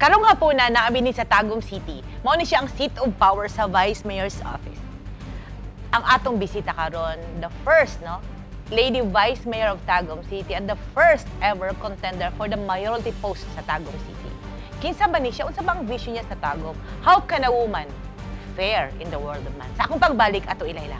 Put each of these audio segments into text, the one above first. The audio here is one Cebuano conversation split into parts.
Karong hapuna naa mi sa Tagum City. Mao ni siya ang seat of power sa Vice Mayor's Office. Ang atong bisita karon, the first, no, Lady Vice Mayor of Tagum City and the first ever contender for the mayoralty post sa Tagum City. Kinsa ba ni siya? Unsa ba ang vision niya sa Tagum? How can a woman fare in the world of man? Sa akong pagbalik, ato ilaylaw.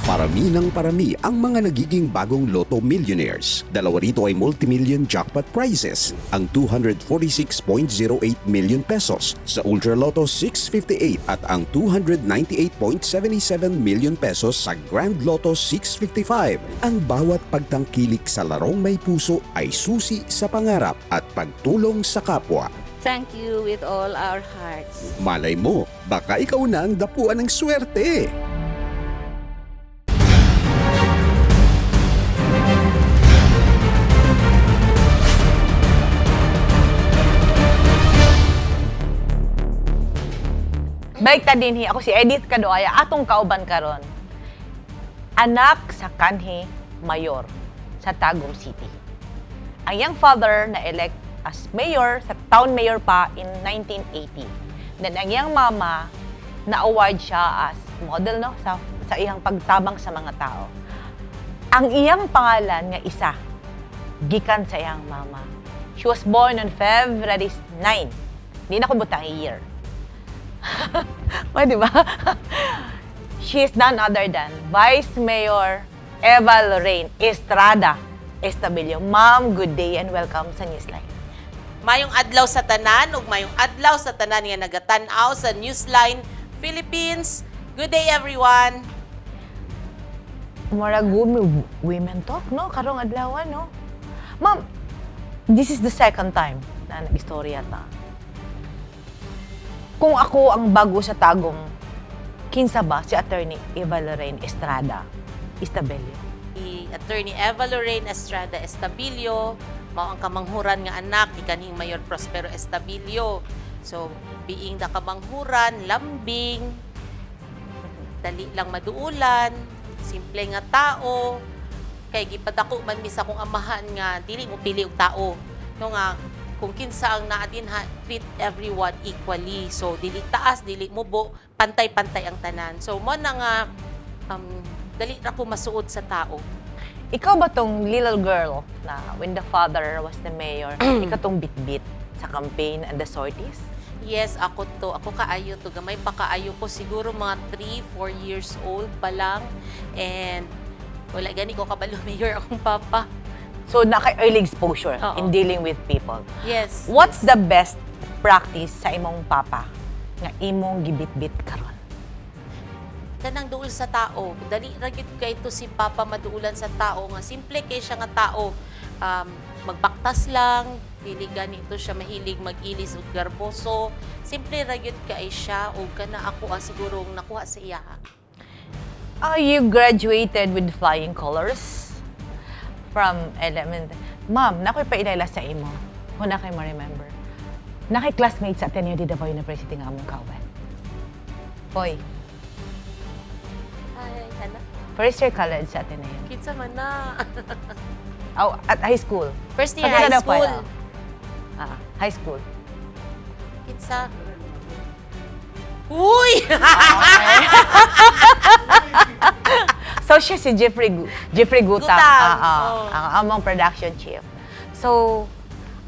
Parami ng parami ang mga nagiging bagong Lotto millionaires. Dalawa rito ay multimillion jackpot prizes, ang 246.08 million pesos sa Ultra Lotto 658 at ang 298.77 million pesos sa Grand Lotto 655. Ang bawat pagtangkilik sa larong may puso ay susi sa pangarap at pagtulong sa kapwa. Thank you with all our hearts. Malay mo, baka ikaw na ang dapuan ng swerte. Balik ta dinhi, ako si Edith Kadoaya, atong kauban karon. Anak sa kanhi mayor sa Tagum City. Ang iyang father na elect as mayor sa town mayor pa in 1980. Then ang iyang mama na-award siya as model, no, sa iyang pagtabang sa mga tao. Ang iyang pangalan nga isa gikan sa iyang mama. She was born on February 9. Di na ko butang year. Pwede ba? She is none other than Vice Mayor Eva Lorraine Estrada Estabilio. Ma'am, good day and welcome sa Newsline. Mayong adlaw sa tanan ug mayong adlaw sa tanan nga nagatan-aw sa Newsline Philippines. Good day, everyone. Murag women talk, no? Karong adlaw, no? Ma'am, this is the second time na nag-istorya ta. Kung ako ang bago sa Tagum, kinsa ba si Attorney Eva Lorraine Estrada Estabilio? Si Attorney Eva Lorraine Estrada Estabilio mao ang kamanghuran nga anak ni kanhing Mayor Prospero Estabilio. So, being the kamanghuran, lambing, dali lang maduulan, simple nga tao, kay gipadako man mi sa akong amahan nga dili mo pili og tao. No nga kung kinsa ang naa dinha, treat everyone equally. So dili taas, dili mubo, pantay-pantay ang tanan. So mo na nga dali ra ko masuod sa tao. Ikaw ba tong little girl na when the father was the mayor, ikaw tong bitbit sa campaign and the sorties? Yes, ako to. Ako kaayo to. Gamay pa kaayo ko. Siguro mga 3, 4 years old pa lang. And wala gani ko kabalo mayor akong papa. So, naka-early exposure Oo. In dealing with people. Yes. What's the best practice sa imong papa nga imong gibitbit karon? Kanang duol sa tao. Dali ra gyud kay to si papa maduulan sa tao nga simple kay siya nga tao. Magbaktas lang, dili ganito siya mahilig mag-ilis og garboso. Simple ra gyud kay siya ug kana ako ang sigurong nakuha sa iya. Ah, you graduated with flying colors from elementary. Ma'am, nakoy pailala sa imo. Kung na kay ma-remember. Nakay classmate sa Ateneo de Davao University nga among kauban. Hoy, Ay, kana. First year college sa Ateneo. Kinsa man na. Oh, at high school. First year Pagka high na daw pa, school. Ah, high school. Kinsa? Uy! So siya si Jeffrey Gutang, Gutang, oh. ang among production chief. So,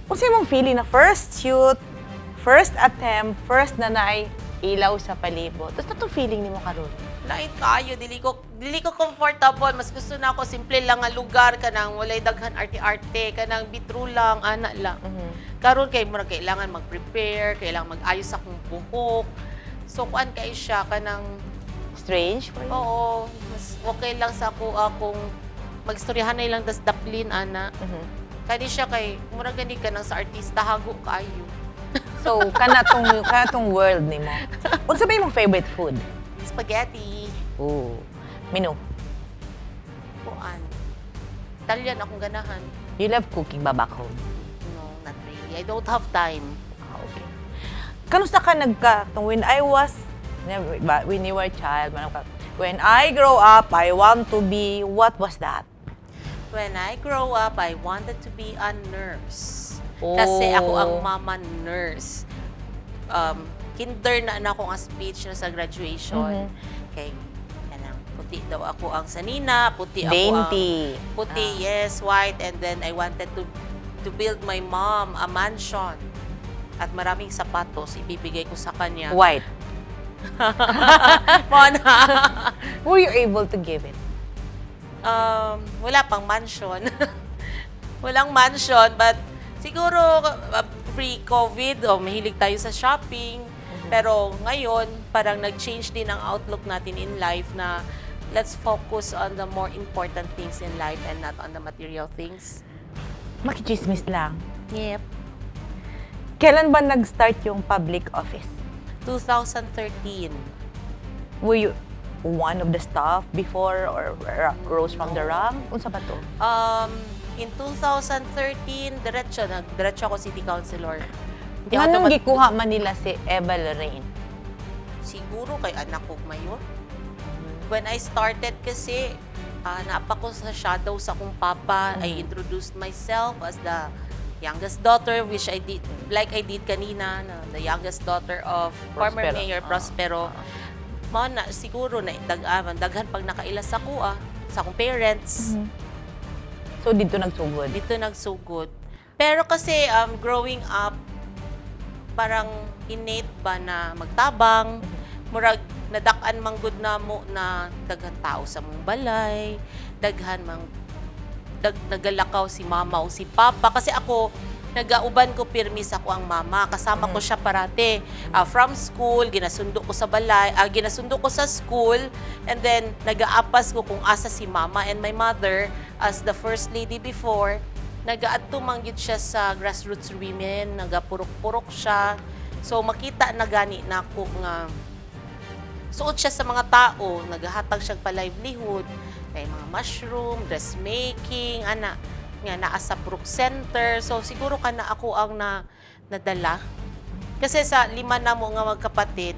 unsa imong feeling na first shoot, first attempt, first na naay ilaw sa palibot? Tapos natong feeling nimo karon? Lain kaayo, dili ko comfortable. Mas gusto na ako simple lang nga lugar kanang walay daghan arte-arte, kanang bitro lang, ana lang. Karon kay murag kailangan mag-prepare, kailangan mag-ayos akong buhok. So kuan kay siya kanang Strange for you? Oo, mas okay lang sa ako akong magstoryahan na lang das daplin ana. Kani siya kay murag gani kanang sa artista hago kaayo. So, kana tong world nimo. Unsa ba imong favorite food? Spaghetti. Ooh. Menu. Kuan. Italian akong ganahan. You love cooking ba back home? No, not really. I don't have time. Ah, okay. Kamusta ka nagka, tong when I was But when you were a child, "When I grow up, I want to be," what was that? When I grow up, I wanted to be a nurse. Kasi ako ang mama nurse. Kinder na na ako ang speech na sa graduation. Kay, kanang, puti daw ako ang sanina, puti ako ang Dainty. Puti, yes, white. And then I wanted to build my mom a mansion. At maraming sapatos ibibigay ko sa kanya. White. Mao na. Were you able to give it? Wala pang mansion. Walang mansion, but siguro pre-COVID, oh, mahilig tayo sa shopping. Pero ngayon, parang nag-change din ang outlook natin in life na let's focus on the more important things in life and not on the material things. Makichismis lang. Yep. Kailan ba nag-start yung public office? 2013. Were you one of the staff before or rose from the rank? Unsa ba to? In 2013, diretso, nag-diretso ako city councilor. Hindi ako Nganong gikuha man nila si Eva Lorraine? Siguro kay anak ko mayor. When I started kasi, naa pa ko sa shadow sa akong papa. I introduced myself as the youngest daughter, which I did, like I did kanina, na the youngest daughter of former Prospero. Mayor Prospero. Mao na, siguro na daghan pag nakaila sa ko sa akong parents. So dito nagsugod. Dito nagsugod. Pero kasi growing up, parang innate ba na magtabang, murag nadak-an man gud namo na daghan tao sa mong balay, daghan mang nagalakaw si mama o si papa kasi ako nagauban ko pirmi sa ako ang mama, kasama ko siya parate. From school ginasundo ko sa balay, ginasundo ko sa school, and then nagaapas ko kung asa si mama. And my mother, as the first lady before, nagaadto man gyud siya sa grassroots women, nagapurok-purok siya, so makita na gani nako nga suot siya sa mga tao, naghahatag siya pa livelihood, kay mga mushroom, dressmaking, ana, nga naa sa Brook Center. So siguro kana ako ang na nadala. Kasi sa lima na mo nga magkapatid,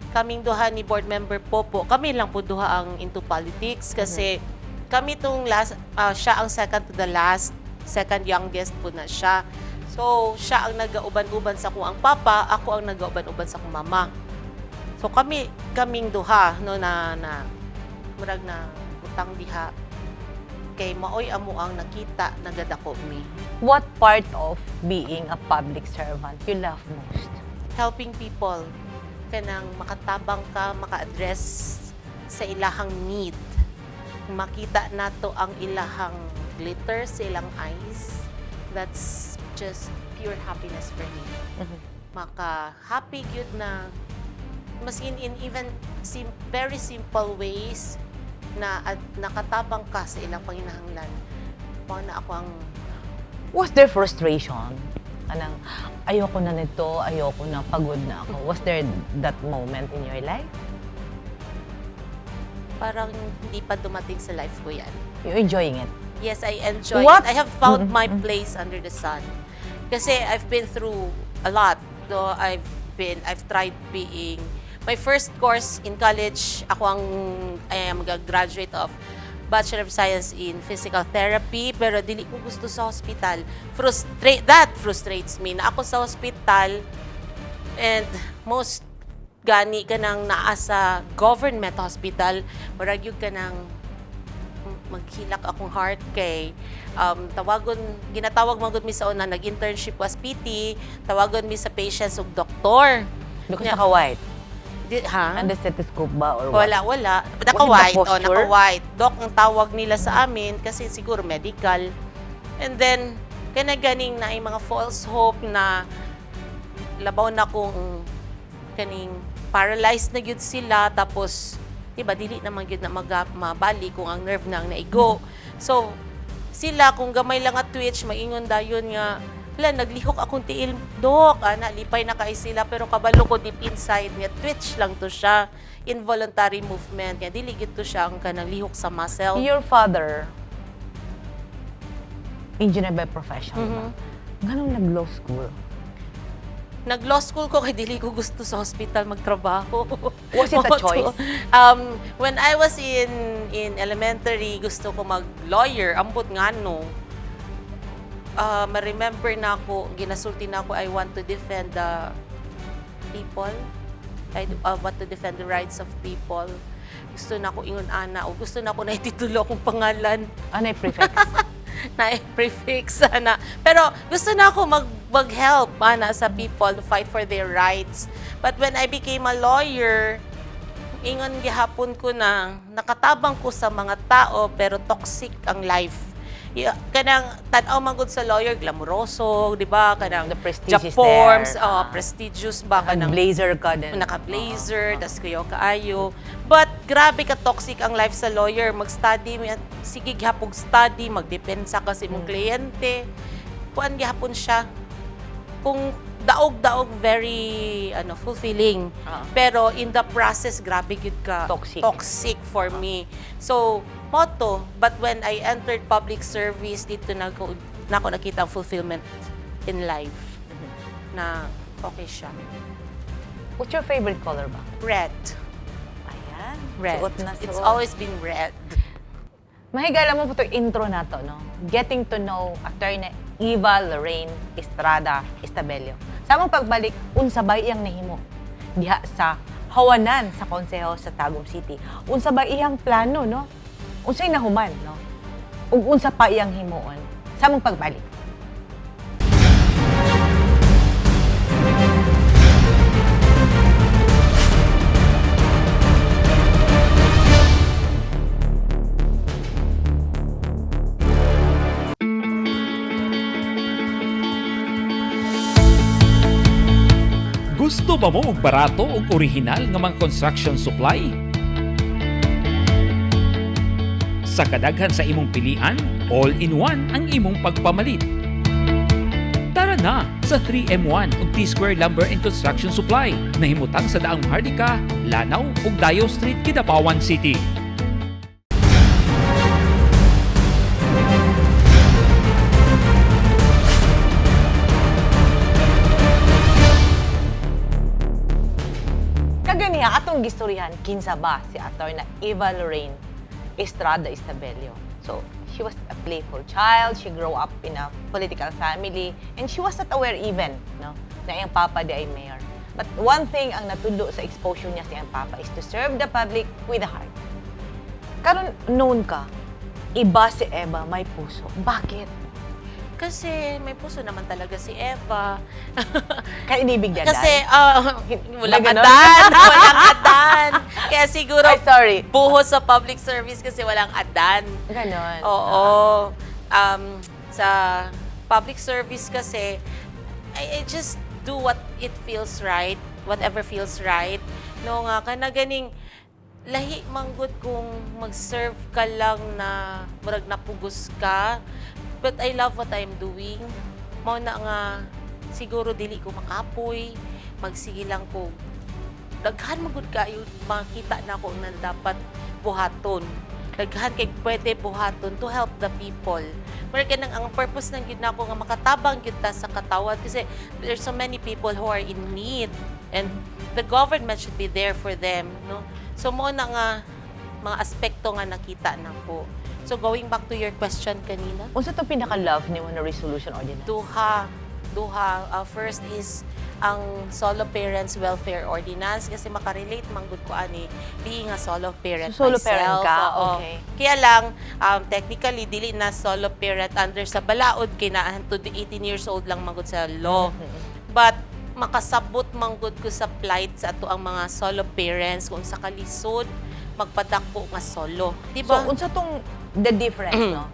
kaming duha ni board member Popo, kami lang po duha ang into politics kasi kami tong last, siya ang second to the last, second youngest po na siya. So, siya ang nagauban-uban sa akong ang papa, ako ang nagauban-uban sa akong mama. So kami kaming duha no na na murag na utang diha kay maoy amo ang nakita nagadako mi. What part of being a public servant you love most? Helping people, kanang makatabang ka, maka-address sa ilahang need. Makita nato ang ilahang glitter sa ilang eyes. That's just pure happiness for me. Maka happy gyud na maskin in even very simple ways na at nakatabang ka sa ilang panginahanglan. Mao na ako ang Was there frustration? Anang, "Ayoko na nito, ayoko na, pagod na ako." Was there that moment in your life? Parang hindi pa dumating sa life ko yan. You enjoying it? Yes, I enjoy What? it. I have found my place under the sun. Kasi I've been through a lot. Though I've tried being, my first course in college, ako ang, I am a graduate of Bachelor of Science in Physical Therapy, pero dili ko gusto sa hospital. That frustrates me na ako sa hospital and most gani ka nang naa sa government hospital, murag gyud ka nang maghilak akong heart kay tawagon, ginatawag man gud mi sa una, nag-internship was PT, tawagon mi sa patients og doktor. Because naka-white. Di, ha? And the stethoscope ba or what? Wala, wala. Was it the Naka-white. Oh, posture? Naka-white. Doc ang tawag nila sa amin kasi siguro medical. And then, kana ganing na ay mga false hope na labaw na kung kaning paralyzed na gyud sila, tapos di ba dili naman gyud na mabali kung ang nerve na ang naigo. So sila kung gamay lang at twitch, maingon dayon nga, "Wala, naglihok akong tiil, dok." Ana, lipay na kay sila, pero kabalo ko deep inside nga twitch lang to siya, involuntary movement nga dili gyud to siya ang kanang lihok sa muscle. Your father, engineer by profession, ba? Nganong nag-law school? Nag-law school ko kay dili ko gusto sa hospital magtrabaho. Was it a Mao to. choice? When I was in elementary, gusto ko mag-lawyer. Ambot ngano. Ma-remember na ako, ginasulti na ako, I want to defend the people. I want to defend the rights of people. Gusto na ako ingon ana o gusto na ako na ititulo akong pangalan Ano yung prefix? Na prefix ana. Pero gusto na ako mag-help ana sa people to fight for their rights. But when I became a lawyer, ingon gihapon ko na nakatabang ko sa mga tao pero toxic ang life. Kanang tan-aw man gud sa lawyer, glamoroso, di ba? Kanang The prestige job is forms, there. oh, prestigious ba kanang Blazer ka din. Naka-blazer, tas kuyaw kaayo. But grabe ka toxic ang life sa lawyer. Mag-study, sige gihapon study, magdepensa ka sa imong kliyente. Kuan gihapon siya. Kung daog-daog, very ano, fulfilling. Pero in the process, grabe gyud ka Toxic. Toxic for me. So, mao to, but when I entered public service, dito na ko nakita ang fulfillment in life. Na okay siya. What's your favorite color ba? Red. Ayan. Red. Suot na suot. It's always been red. Mahigala mo po itong intro na to, no? Getting to know Attorney Eva Lorraine Estrada Estabello. Sa among pagbalik, unsa ba iyang nahimo diha sa hawanan sa konseho sa Tagum City? Unsa ba iyang plano, no? Unsay nahuman, no? Ug unsa pa iyang himuon? Sa among pagbalik. Gusto ba mo og barato ug orihinal nga mga construction supply? Sa kadaghan sa imong pilian, all-in-one ang imong pagpamalit. Tara na sa 3M1 ug T-Square Lumber and Construction Supply na himutang sa Daang Maharlika, Lanao ug Dayo Street, Kidapawan City. Kaganiha, atong gistoryahan, kinsa ba si Attorney Eva Lorraine Estrada Estabello. So, she was a playful child, she grew up in a political family, and she was not aware even, no, na iyang papa di ay mayor. But one thing ang natudo sa exposure niya sa iyang papa is to serve the public with a heart. Karon known ka, iba si Eva, may puso. Bakit? Kasi may puso naman talaga si Eva. Kaya inibig niya Kasi dad? Walang May ganon? adan, walang adan. Kaya siguro Ay, sorry. buhos sa public service kasi walang adan. Ganon. Oo. Sa public service kasi, I just do what it feels right, whatever feels right. No nga, kana ganing lahi manggod kung mag-serve ka lang na murag napugos ka. But I love what I'm doing. Mao na nga siguro dili ko makapoy, magsige lang ko daghan man gud kayo makita na ako na dapat buhaton. Daghan kay pwede buhaton to help the people. Mura kanang ang purpose ng gyud nako nga makatabang gyud ta sa katawhan kasi there's so many people who are in need and the government should be there for them, no? So mao na nga mga aspekto nga nakita nako. So going back to your question kanina, Unsa to pinaka-love nimo na resolution ordinance? Duha. Duha. First is ang Solo Parents Welfare Ordinance kasi makarelate man gud ko ani being a solo parent So, solo parent myself. ka? Oo. Okay. Kaya lang, technically dili na solo parent under sa balaod kay naa to the 18 years old lang man gud sa law. But makasabot man gud ko sa plight sa ato ang mga solo parents kung sa kalisod magpadako nga solo. Di So, ba? unsa tong the difference, no?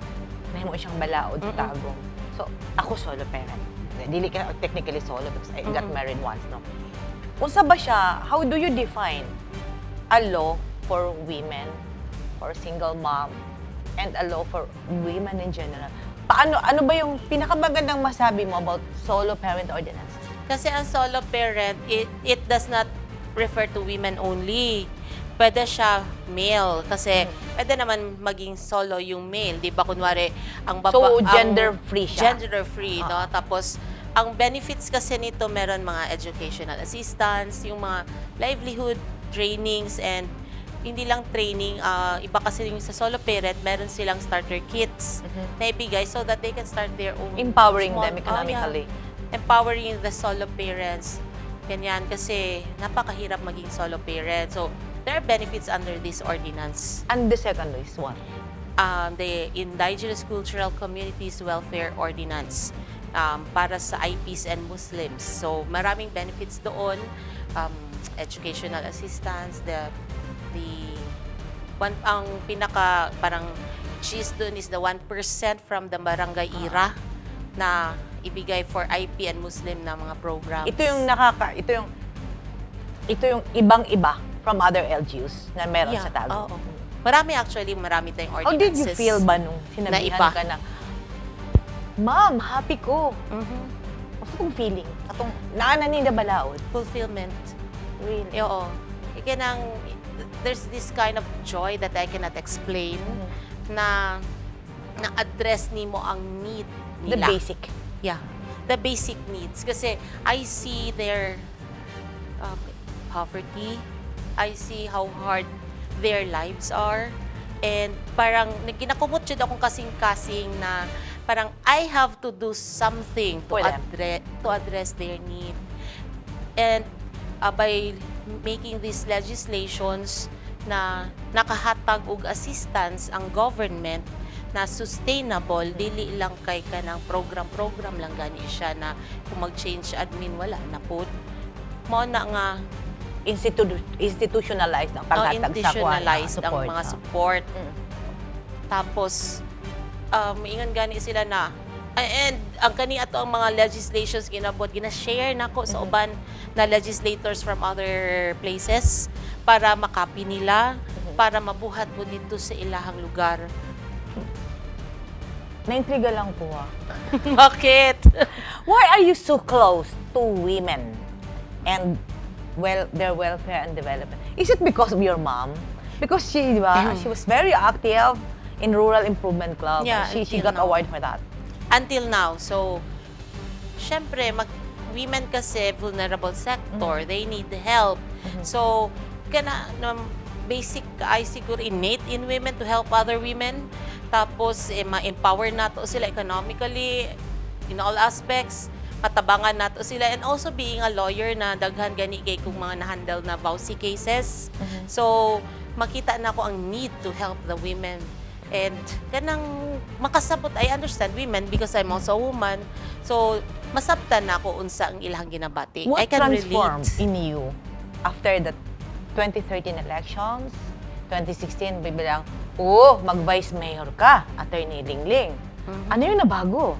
Nahimo siyang balaod sa Tagum. So, ako solo parent. Dili ka technically solo because I got married once, no? Unsa ba siya? How do you define a law for women, for single mom, and a law for women in general? Paano, ano ba yung pinakamagandang masabi mo about solo parent ordinance? Kasi ang solo parent, it does not refer to women only. Pwede siya male kasi pwede naman maging solo yung male, 'di ba? Kunwari ang baba So, ang gender-free siya? Gender free, no? Tapos Ang benefits kasi nito, meron mga educational assistance, yung mga livelihood trainings, and hindi lang training, iba kasi yung sa solo parent, meron silang starter kits na ibigay so that they can start their own Empowering small- them economically. Oh, yeah. Empowering the solo parents. Ganyan, kasi napakahirap maging solo parent. So, there are benefits under this ordinance. And the second is what? The Indigenous Cultural Communities Welfare Ordinance para sa IPs and Muslims. So, maraming benefits doon. Educational assistance, the one, ang pinaka parang gist doon is the 1% from the barangay IRA na ibigay for IP and Muslim na mga programs. Ito yung ibang-iba from other LGUs na meron sa Tagum. Oo. Marami actually, marami tayong How did ordinances. you feel ba nung sinabihan iba. ka na, "Ma'am, happy ko"? Basta itong feeling. Atong naana ni balaod. Fulfillment. Really? Oo. Kanang, there's this kind of joy that I cannot explain na na-address nimo ang need The nila. basic. Yeah. The basic needs. Kasi I see their poverty. I see how hard their lives are. And parang ginakumot jud akong kasing-kasing na parang I have to do something to For them. address their need. And by making these legislations na nakahatag og assistance ang government na sustainable, dili lang kay kanang program-program lang gani siya na kung mag-change admin, wala na po. Mao na nga Institutionalized ang paghatag sa kuwan, institutionalized ang support. mga support. Tapos, ingon gani sila na, and ang kani ato ang mga legislations ginabot, gina-share nako sa uban na legislators from other places para makapi nila, para mabuhat mo dito sa ilahang lugar. Naintriga lang ko ah. Bakit? Why are you so close to women and, well, their welfare and development? Is it because of your mom? Because she, di ba, she was very active in Rural Improvement Club. Yeah, She until got now. Award for that. Until now. So, syempre, women kasi, vulnerable sector, they need help. So, kana basic ay siguro innate in women to help other women. Tapos, eh, ma-empower nato sila economically, in all aspects, matabangan nato sila. And also being a lawyer na daghan gani kay kung mga na-handle na VAWC cases. So, makita na ko ang need to help the women. And kanang makasabot, I understand women because I'm also a woman. So, masabtan na ako unsa ang ilang ginabati. What I can transformed relate. in you after the 2013 elections, 2016, bibilang, oh, mag-vice mayor ka, Attorney Lingling. Ano yung nabago?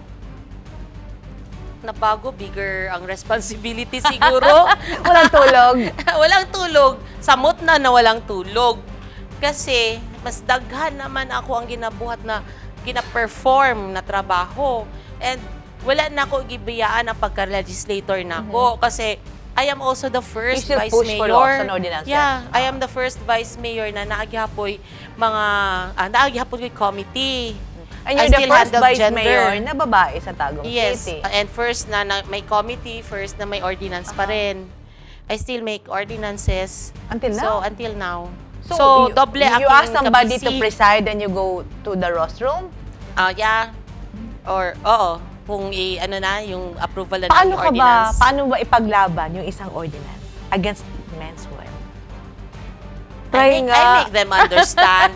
Nabago, bigger ang responsibility siguro. Walang tulog. Walang tulog. Samot na na walang tulog. Kasi mas daghan naman ako ang ginabuhat na gina-perform na trabaho. And wala na ako gibiyaan ang pagka-legislator na ako. Kasi I am also the first You still vice push for mayor. laws and ordinances. Yeah, I am the first vice mayor na naagihapoy mga naagihapoy ko'y committee. And I you're the still first handle vice gender. mayor na babae sa Tagum Yes, City. and first na may committee, first na may ordinance pa rin. I still make ordinances. Until So, now? Until now. So, doble you aking ask somebody to kabisi. preside and you go to the rostrum? Ah, yeah. Or, oo, kung i, ano na, yung approval na Paano ng ka ba, ordinance. paano ba ipaglaban yung isang ordinance against men's wear? Try nga. I make them understand.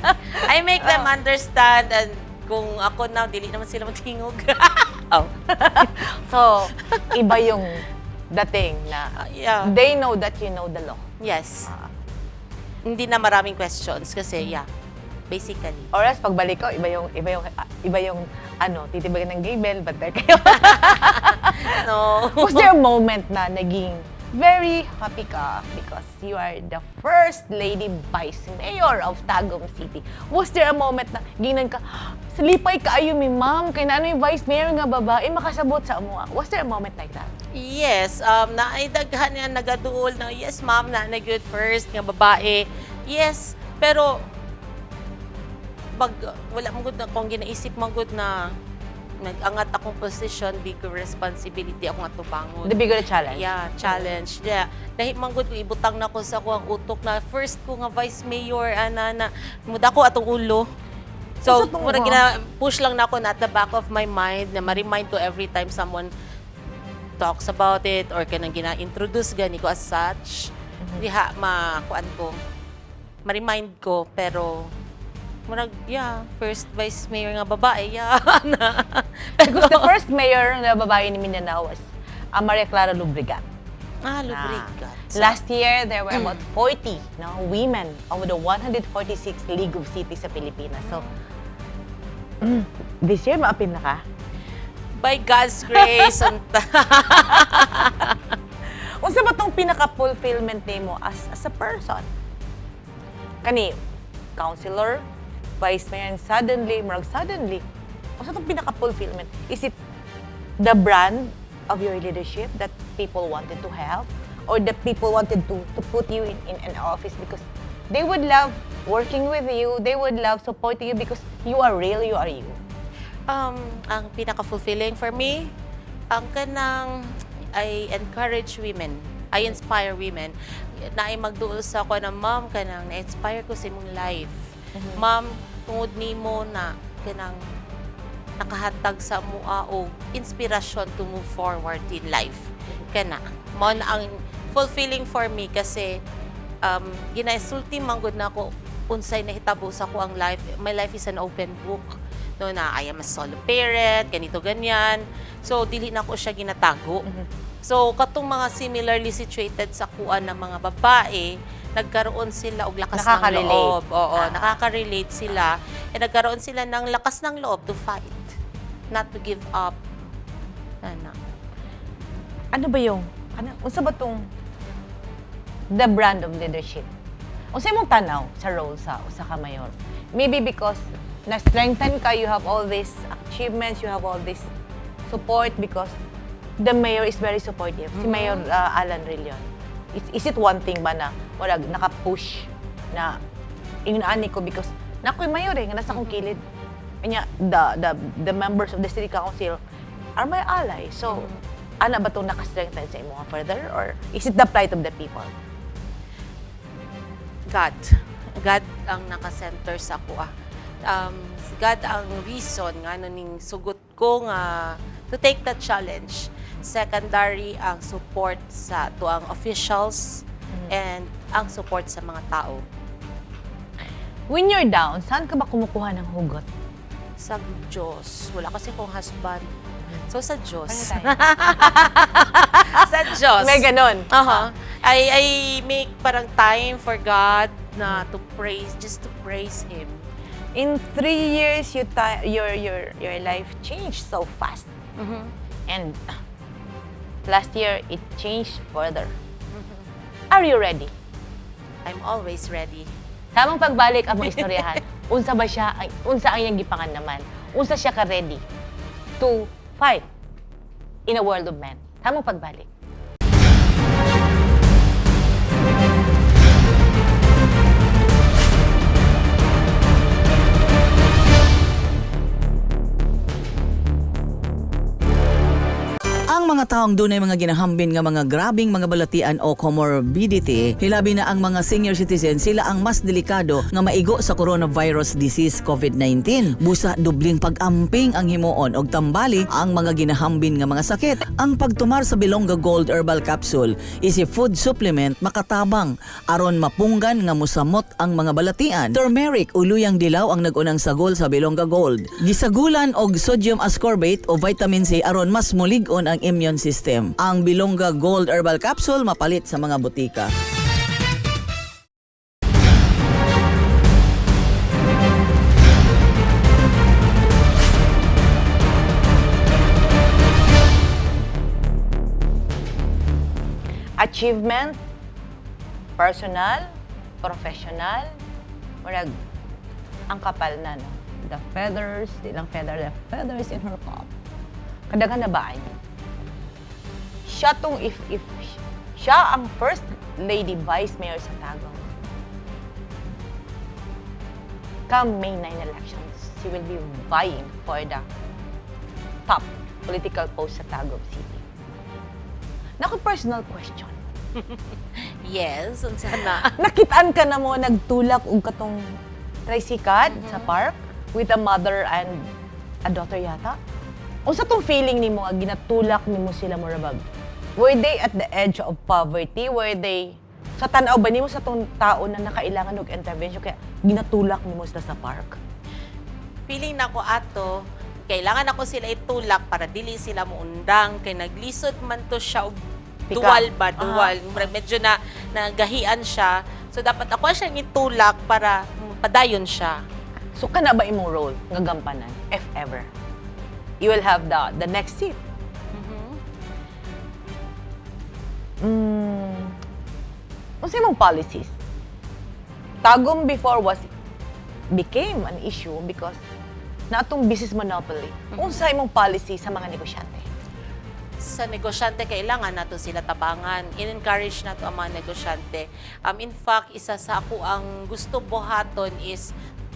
I make them understand and kung ako na, dili naman sila magtingog. Oh. So, iba yung dating na they know that you know the law. Yes. Hindi na maraming questions kasi, yeah, basically. Or else, pagbalik ko, iba yung, ano, titibagan ng gable, bantay kayo. No. Was there a moment na naging very happy ka because you are the first lady vice mayor of Tagum City? Was there a moment na ginan ka, "Salipay kaayo mi, ma'am, kay na ano yung vice mayor nga babae, makasabot sa amoa"? Was there a moment like that? Yes, naay daghan nga nagaduol na, "Yes, ma'am, na na good first nga babae." Yes, pero pag wala mo gud na kung ginaisip mo gud na Nag-angat akong position, bigger responsibility akong atubangon. The bigger challenge. Yeah, challenge. Yeah. Dahil manggod ko ibutang na ko sa akong utok na first ko nga vice mayor ana na muda ko atong ulo. So, Unsa tong mura ulo? gina push lang na ako na at the back of my mind na ma-remind ko every time someone talks about it or kanang gina-introduce gani ko as such. Diha ma kuan ko. Ma-remind ko pero murag yeah, first vice mayor nga babae, yeah. na. Because the first mayor na babae ni Mindanao was Maria Clara Lubrigat. Ah, lubrikat. Last year, there were about 40, no, women of the 146 League of Cities sa Pilipinas. So, this year, maapin na ka? By God's grace, unta. Unsa ba tong pinaka-fulfillment nimo as a person? Kani, councilor, vice mayor, and suddenly, murag suddenly, unsa tong pinaka-fulfillment? Is it the brand of your leadership that people wanted to have? Or that people wanted to put you in an office because they would love working with you, they would love supporting you because you are real, you are you. Ang pinaka-fulfilling for me, ang kanang I encourage women. I inspire women. Na ay magduol sa ako na, ma'am, kanang na-inspire ko sa imong life. Ma'am, tungod nimo na kanang nakahatag sa mua og inspirasyon to move forward in life. Kana. Mao na ang fulfilling for me kasi ginaisulti man gud nako unsay nahitabo sa ako ang life. My life is an open book. No na I am a solo parent, ganito ganyan. So dili na ko siya ginatago. So katong mga similarly situated sa kuan ng mga babae, nagkaroon sila og lakas ng Nakaka-relate. loob. Oo, Ah. nakaka-relate sila. And nagkaroon sila ng lakas ng loob to fight, not to give up. Ano? Ano ba yung, ano, unsa ba tong the brand of leadership? Unsa imong tanaw sa role sa usa ka mayor? Maybe because na-strengthen ka, you have all these achievements, you have all this support because the mayor is very supportive. Si Mayor Alan Rillon. Is it one thing ba na wala naka-push na ingon ani ko because nakoy mayor eh, nga nasa akong kilid. Kanya, the members of the city council are my ally. So, ana ba itong naka-strengthen sa imo further or is it the plight of the people? God. God ang naka-center sa ako. Ah. God ang reason nga ano ning sugot ko nga to take that challenge. Secondary ang support sa tuang officials and ang support sa mga tao. When you're down, saan ka ba kumukuha ng hugot? Sa Diyos. Wala kasi kong husband. So sa Diyos. Ano tayo? Sa Diyos. May ganon. Aha. I make parang time for God na to praise, just to praise Him. In 3 years, you your life changed so fast. And last year, it changed further. Are you ready? I'm always ready. Tamang pagbalik ang mga istoryahan. Unsa ba siya, unsa ang iyang gipangan naman? Unsa siya ka ready to fight in a world of men? Tamang pagbalik. Ang mga taong dunay mga ginahambin nga mga grabing mga balatian o comorbidity, hilabi na ang mga senior citizen, sila ang mas delikado nga maigo sa coronavirus disease COVID-19. Busa dubling pag-amping ang himuon og tambali ang mga ginahambin nga mga sakit. Ang pagtumar sa Bilongga Gold Herbal Capsule is a food supplement makatabang aron mapunggan nga musamot ang mga balatian. Turmeric o luyang dilaw ang nagunang sagol sa Bilongga Gold. Gisagulan og sodium ascorbate o vitamin C aron mas mulig-on ang immune system. Ang Bilongga Gold Herbal Capsule mapalit sa mga butika. Achievement, personal, professional, murag ang kapal na, no? The feathers, di lang feather, the feathers in her cap. Kadaghan na ba niya? Siya tong if siya ang first lady vice mayor sa Tagum. Come May 9 elections, she will be vying for the top political post sa Tagum City. Nako, personal question. Yes, unsa na? Nakitaan ka na mo nagtulak og katong tricycad sa park with a mother and a daughter yata? Unsa tong feeling nimo nga ginatulak nimo sila murabag? Were they at the edge of poverty? Were they sa tan-aw ba nimo sa tong tao na nakailangan og intervention kaya ginatulak nimo sila sa park? Feeling nako ato, kailangan ako sila itulak para dili sila muundang kay naglisod man to siya og Pika. duwal ba, duwal. Murag medyo na nagahian siya. So dapat ako siyang itulak para padayon siya. So kana ba imong role nga gampanan if ever? You will have the next seat. Unsa imong policies? Tagum before was became an issue because naatong business monopoly. Unsa imong policy sa mga negosyante? Sa negosyante, kailangan nato sila tabangan. In-encourage nato ang mga negosyante. In fact, isa sa ako ang gusto buhaton is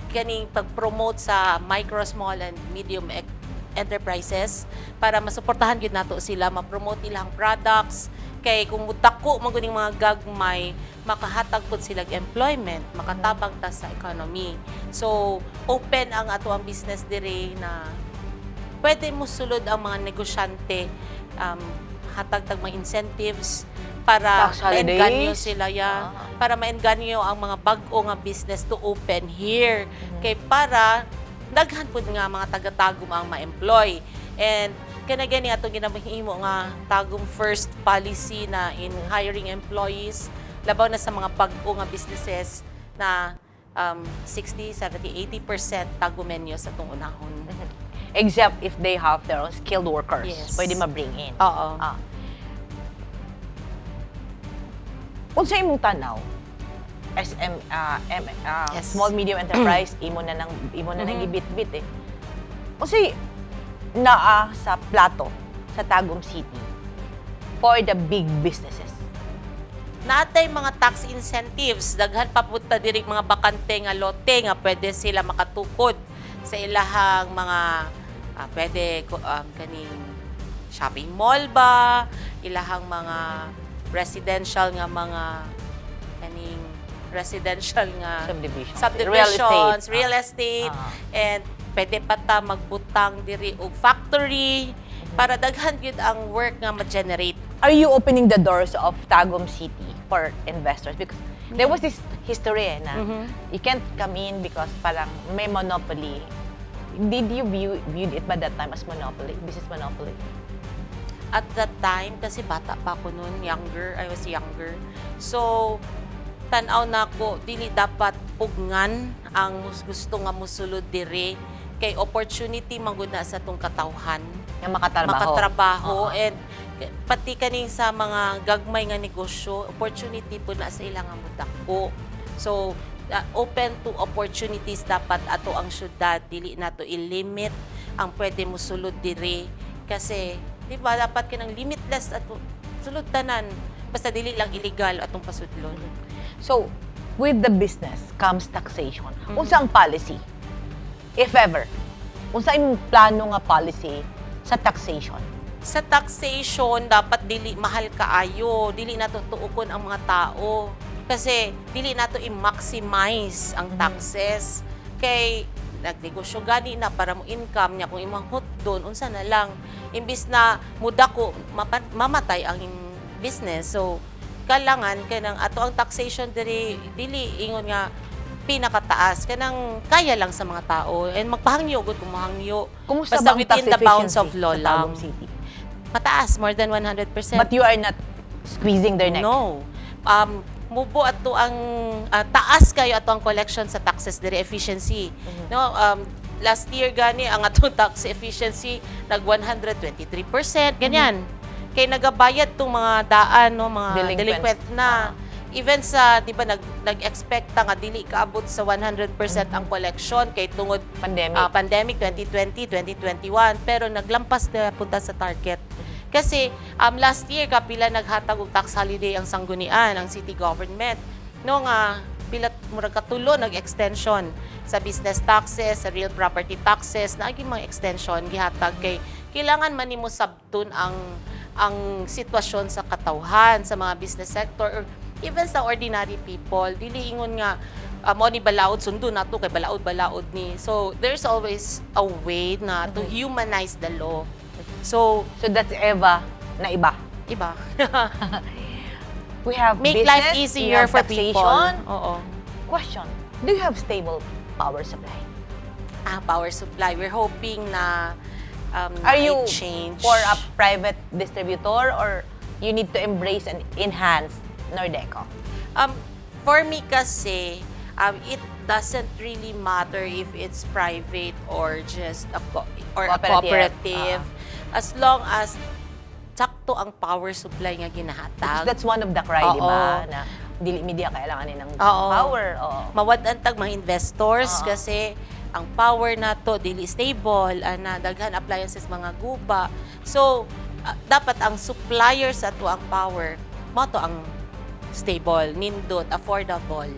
kaning pag-promote sa micro, small, and medium enterprises para masuportahan gyud nato sila, ma-promote ilang products kay kung mudako man gud ning mga gagmay, makahatag pud sila og employment, makatabang ta sa economy. So open ang ato ang business diri na pwede mo sulod ang mga negosyante, hatag tag mga incentives para Tax holidays? maengganyo sila ya, para maengganyo ang mga bag-o nga business to open here kay para daghan pud nga mga taga-Tagum ang ma-employ. And kana gani atong ginahimo nga Tagum First policy na in hiring employees, labaw na sa mga bag-o nga businesses na 60, 70, 80% Tagumenyo sa atong unahon. Except if they have their own skilled workers. Yes. Pwede ma-bring in. Oo. Unsa imong tanaw? SM M, small medium enterprise imo na nang gibit-bit eh. Unsay naa sa plato sa Tagum City for the big businesses? Natay mga tax incentives, daghan pa pud ta diri mga bakante nga lote nga pwede sila makatukod sa ilahang mga pwede kaning shopping mall ba, ilahang mga residential nga mga kaning residential nga Subdivisions. subdivisions, Real real estate. estate, and pwede pa ta magbutang diri og factory para daghan gyud ang work nga ma-generate. Are you opening the doors of Tagum City for investors? Because there was this history eh, na you can't come in because parang may monopoly. Did you viewed it by that time as monopoly, business monopoly? At that time, kasi bata pa ako noon, younger, I was younger. So, tanaw na ko, dili dapat pugnan ang gusto nga musulod diri kay opportunity man gud na sa tong katawhan Nga makatrabaho. Makatrabaho and pati kaning sa mga gagmay nga negosyo, opportunity po na sa ilang nga mudako. So open to opportunities dapat ato ang syudad, dili nato i-limit ang pwede mo sulod diri kasi di ba dapat kanang limitless at sulod tanan basta dili lang illegal atong pasudlon. So, with the business comes taxation. Unsa ang policy? If ever, unsa imong plano nga policy sa taxation? Sa taxation, dapat dili mahal kaayo, dili nato tuukon ang mga tao kasi dili nato i-maximize ang taxes kay nagnegosyo gani na para mo income niya. Kung imong doon, unsa na lang, imbis na mudako, mamatay ang business. So kailangan kanang ato ang taxation diri dili ingon nga pinakataas, kanang kaya lang sa mga tao and magpahangyo gud kung mahangyo. Kumusta Basta ba ang tax within the bounds efficiency of law sa lang. Tagum City? Mataas, more than 100%. But you are not squeezing their neck. No. Mubo ato ang taas kayo ato ang collection sa taxes diri, efficiency. No, last year gani ang atong tax efficiency nag 123%, ganyan. Kay nagabayad tong mga daan, no, mga Delinquents. delinquent na. Even sa, di ba, nag-expect ta nga dili kaabot sa 100% ang collection kay tungod Pandemic. Pandemic 2020, 2021, pero naglampas na punta sa target. Kasi last year kapila naghatag og tax holiday ang sanggunian, ang city government. No nga Pila, murag katulo nag-extension sa business taxes, sa real property taxes, naagi mga extension gihatag kay kailangan man nimo sabton ang sitwasyon sa katawhan, sa mga business sector or even sa ordinary people. Dili ingon nga mo ni balaod, sundo nato kay balaod balaod ni. So there's always a way na to humanize the law. So So that's Eva na iba. Iba. We have Make business, life we easier have for people. taxation. Oo. Question, do you have stable power supply? Ah, power supply. We're hoping na Are you change. for a private distributor or you need to embrace and enhance Nordeco? For me kasi, it doesn't really matter if it's private or just a Cooperative. cooperative. As long as sakto ang power supply nga ginahatag. That's one of the cry, di ba? Oo. Na dili media kailangan ni ng power. Oo. Mawad-an tag mga investors kasi ang power nato dili stable, ana, daghan appliances mga guba. So dapat ang supplier sa ato ang power mao to ang stable, nindot, affordable.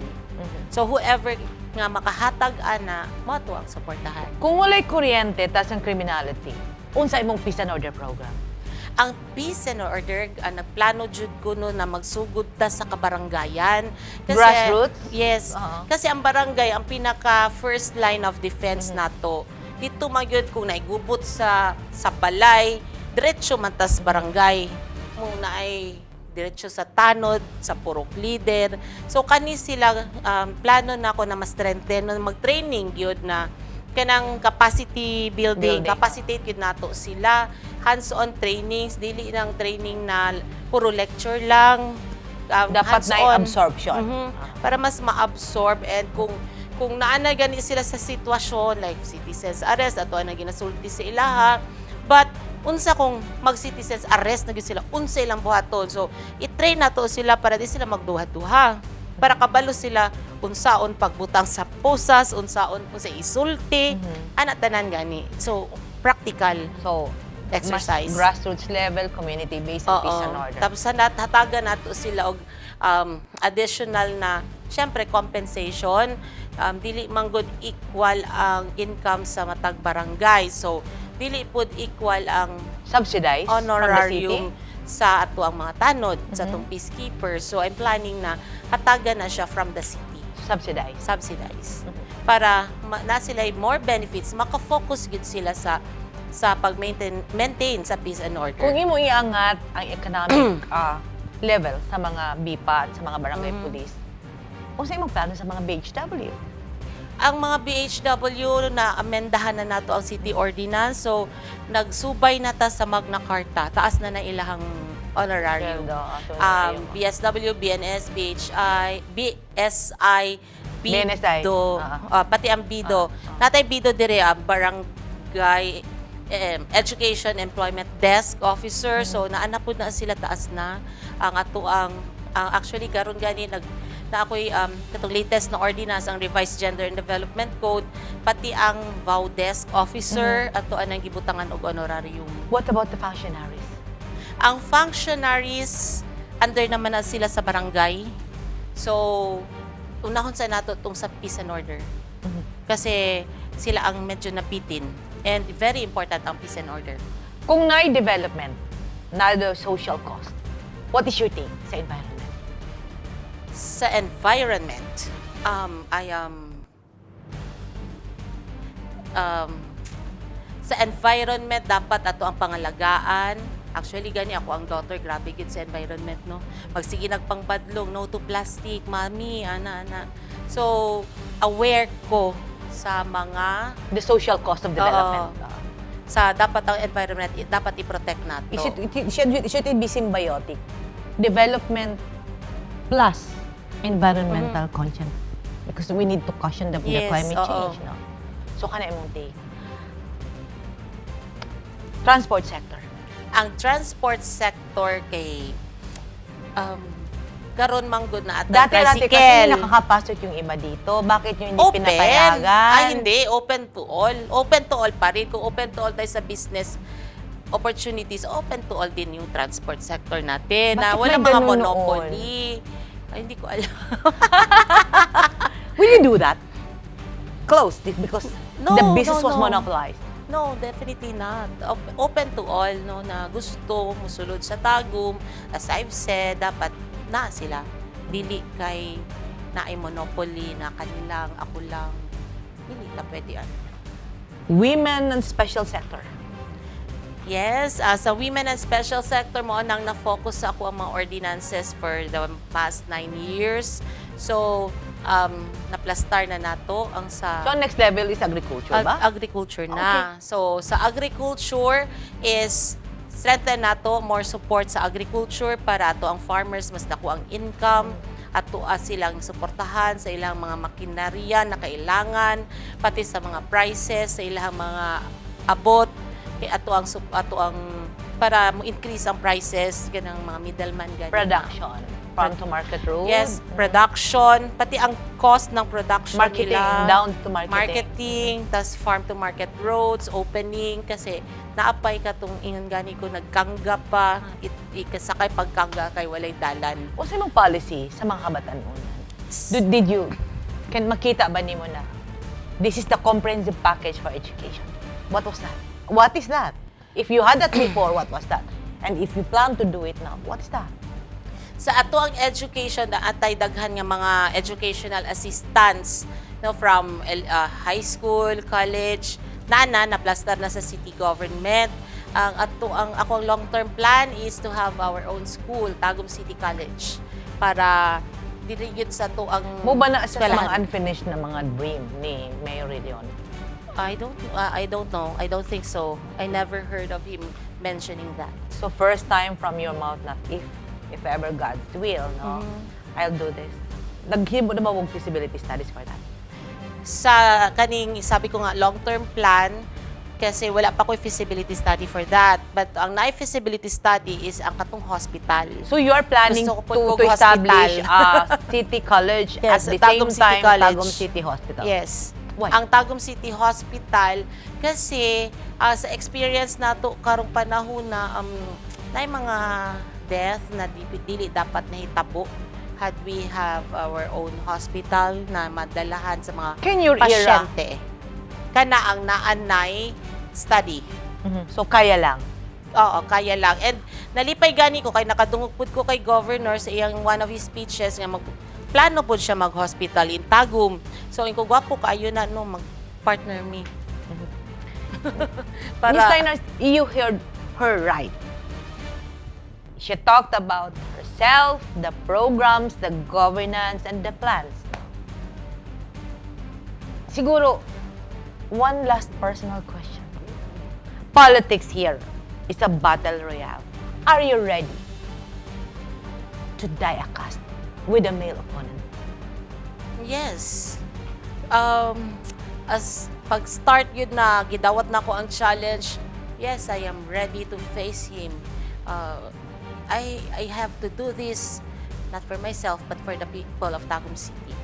So whoever nga makahatag ana, mao to ang suportahan. Kung walay kuryente, tas ang criminality, unsa imong peace and order program? Ang peace and order, nagplano jud ko no na magsugod ta sa kabaranggayan. Grassroots? Yes. Kasi ang barangay ang pinaka first line of defense nato. Dito man gyud kung naigubot sa balay, diretso man tas barangay. Muna ay diretso sa tanod, sa purok leader. So kani sila, plano na ako na mas strengthen, no, mag-training gyud na kanang capacity building, Building. Capacitate gyud nato sila, hands-on trainings, dili nang training na puro lecture lang, Dapat na hands-on. Absorption. Para mas ma-absorb and kung naa na gani sila sa sitwasyon like citizens arrest, ato na ginasulti sa ilaha, but unsa kung mag citizens arrest na gyud sila, unsa ilang buhaton? So i-train nato sila para di sila magduha-duha, para kabalo sila unsaon pagbutang sa posas, unsaon unsa isulti, ana tanan gani. So practical So, exercise. mas grassroots level, community-based, and peace and order. Tapos hatagan nato sila og additional na syempre compensation. Dili man gud equal ang income sa matag barangay. So dili pud equal ang Subsidized from the city? Honorarium sa ato ang mga tanod, sa atong peacekeeper. So I'm planning na hatagan na siya from the city. Subsidized. Subsidized. Para na sila more benefits, maka-focus gid sila sa pag-maintain maintain sa peace and order. Kung imo iangat ang economic level sa mga BIPA at sa mga barangay police, unsa imong plano sa mga BHW? Ang mga BHW, na amendahan na nato ang city ordinance. So, nagsubay na ta sa Magna Carta. Taas na na ilahang honorarium. Sweldo, BSW, BNS, BHI, BSI, BNSI. BIDO, pati ang BIDO. Natay BIDO dire ang barangay Education Employment Desk Officer. So naana pud na sila, taas na ang ato ang actually karon gani nag na ako'y katong latest na ordinance, ang Revised Gender and Development Code, pati ang VAW Desk Officer ato anang gibutangan og honorarium. What about the functionaries? Ang functionaries, under naman na sila sa barangay. So, unahon sa nato tong sa peace and order. Kasi sila ang medyo napitin. And very important ang peace and order. Kung naay development, na the social cost, what is your take sa environment? Sa environment, I am sa environment dapat ato ang pangalagaan. Actually, gani ako ang daughter, grabe gid sa environment, no. Magsige nagpangbadlong, "No to plastic, mami," ana ana. So, aware ko sa mga The social cost of development. Oo. Sa dapat ang environment dapat i-protect nato. Should it be symbiotic? Development plus environmental conscience. Because we need to caution the climate change, no? So, kana imong take. Transport sector. Ang transport sector kay karon man gud na atang Dati-dati kasi tricycle. Nakakapasok yung iba dito. Bakit yung hindi Open. pinapayagan? Ay, hindi. Open to all. Open to all pa rin. Kung open to all tayo sa business opportunities, open to all din yung transport sector natin. Na Bakit walang may mga ganun monopoly. Ay, hindi ko alam. Will you do that? Close because No, the business no, was no. monopolized. No, definitely not. Open to all, no, na gusto musulod sa Tagum. As I've said, dapat na sila. Dili kay naay monopoly na kanilang, ako lang. Dili na pwede ano. Women and special sector. Yes, sa women and special sector mo nang na-focus sa ako ang mga ordinances for the past 9 years. So, naplastar na nato ang sa So, ang next level is agriculture ba? Agriculture na. So, sa agriculture is strengthen nato more support sa agriculture para ato ang farmers mas dako ang income, ato silang suportahan sa ilang mga makinarya na kailangan, pati sa mga prices, sa ilang mga abot kay ato ang para mo increase ang prices ganang mga middleman gani. Production. Farm to market road. Yes, production, pati ang cost ng production Marketing, nila. Down to marketing. Marketing, tas farm to market roads, opening, kasi naapay ka tong ingon gani ko, nagkangga pa, ikasakay pagkangga kay walay dalan. Unsa imong policy sa mga kabatan-unan? Did you, can makita ba nimo na this is the comprehensive package for education? What was that? What is that? If you had that before, what was that? And if you plan to do it now, what is that? Sa ato ang education na atay daghan nga mga educational assistants, no, from high school, college, na naplastar na sa city government. Ang ato ang akong long-term plan is to have our own school, Tagum City College, para dili gyud sa ato ang Mo ba na sa mga eskwelahan. Unfinished na mga dream ni Mayor Rillion? I don't know. I don't think so. I never heard of him mentioning that. So first time from your mouth na if ever God's will, no, I'll do this. Naghimo na ba og feasibility studies for that? Sa kaning sabi ko nga long-term plan kasi wala pa ko feasibility study for that. But ang na feasibility study is ang katong hospital. So you are planning Gusto ko po kog to establish hospital. A city college Yes, at the Tagum same City time College. Tagum City Hospital. Yes. Why? Ang Tagum City Hospital kasi sa experience nato karong panahon na naay mga death na dili dapat nahitabo had we have our own hospital na madalahan sa mga Can your era? pasyente. Kana ang naanay study. So kaya lang. Oo, kaya lang. And nalipay gani ko kay nakadungog pud ko kay governor sa iyang one of his speeches nga mag plano pud siya mag-hospital in Tagum. So inko gwapo kaayo na, no, mag-partner me. Miss Steiner, you heard her right. She talked about herself, the programs, the governance, and the plans. Siguro, one last personal question. Politics here is a battle royale. Are you ready to die a cast with a male opponent? Yes. As pag-start yun na, gidawat na ko ang challenge, yes, I am ready to face him. I have to do this not for myself, but for the people of Tagum City.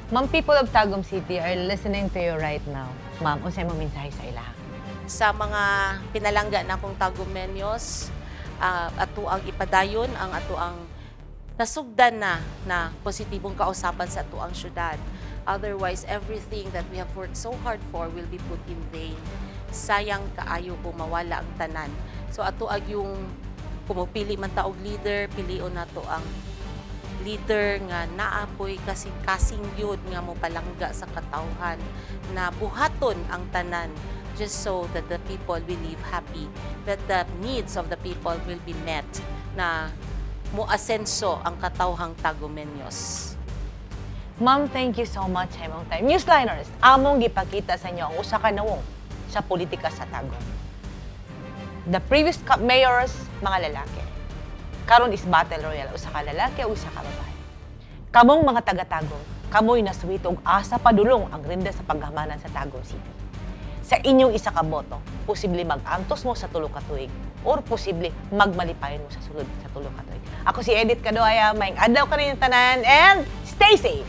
Ma'am, people of Tagum City are listening to you right now. Ma'am, unsay mo mensahe sa ilaha? Sa mga pinalangga na akong Tagumenyos, ato ang ipadayon ang ato ang nasugdan na na positibong kausapan sa ato ang syudad. Otherwise, everything that we have worked so hard for will be put in vain. Sayang kaayo kung mawala ang tanan. So ato ag yung pumupili man ta og leader, pilion nato ang leader nga naapoy kasing kasing yun nga mo palangga sa katawhan na buhaton ang tanan just so that the people will live happy, that the needs of the people will be met, na muasenso ang katawhang Tagumenyos. Ma'am, thank you so much sa imong time. Newsliners, among gipakita sa inyo ang usa ka nawong sa politika sa Tagum. The previous mayors, mga lalaki. Karon is battle royale, usa ka lalaki o usa ka babae. Kamong mga taga-Tagum, kamoy nasuwito og asa padulong ang rinda sa paghamanan sa Tagum City. Sa inyong isa ka boto, posible mag-antos mo sa tulo ka tuig or posible magmalipayon mo sa sulod sa tulo ka tuig. Ako si Edith Kadoaya, maayong adlaw kaninyong tanan and stay safe!